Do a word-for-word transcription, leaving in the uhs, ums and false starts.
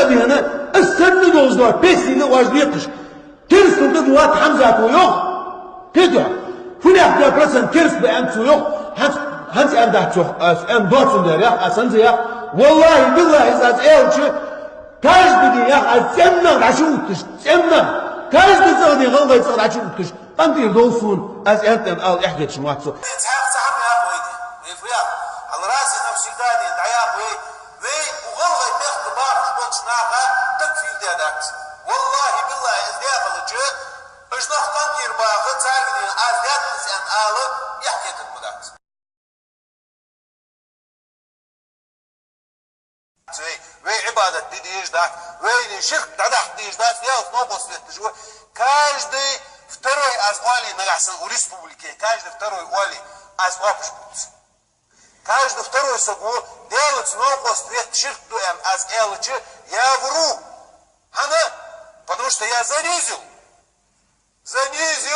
Дена, ас санна долаш дола песина оаш декхаш. Керастал да латта Хьамзата йоах. Кхетий хьо? Фуннагӏа процент кераст ба аьнна цо йоах. ХӀанз, хӀанз аьнна дац йоах, аз аьнна доацандаь йоах, аз хӀанз йоах. Валлахӏи, биллахӏи, аз аьлча, каждый день йоах, аз цӀеннагӏа дӀачу увтташ, цӀеннагӏа. Каждый цӀагӀа день гӀалгӀай цӀагӀа дӀачу увтташ. КъинтӀера довла сона, аз аьннад аьнна ала эхь хеташ ма вац со. Цхьаькха цхьа хӀама яхь вайна. Вай фу яхь? Хьал раз и навсегда ден дӀаяхь вай. Вай гӀалгӀай мехка бахаш болча наха такфир даь дац. Валлахӏи, биллахӏи, из даь хилча, уж нах къинтӀера баха, царга дийна аз даьд из аьнна ала эхь хетарг ма дац. Вай, вай Ӏибадат де дезаш дац, вайна ширк дӀадахьа дезаш дац, Даьлаца новкъост ветташ ва. Каждый второй аз оале нагахь санна у республике, каждый второй оале аз оапаш бувц. Каждый второй саго Даьлаца новкъост ветта ширк ду аьнна аз аьлча, я вру. ХӀана? Потому что я занизил. Занизил.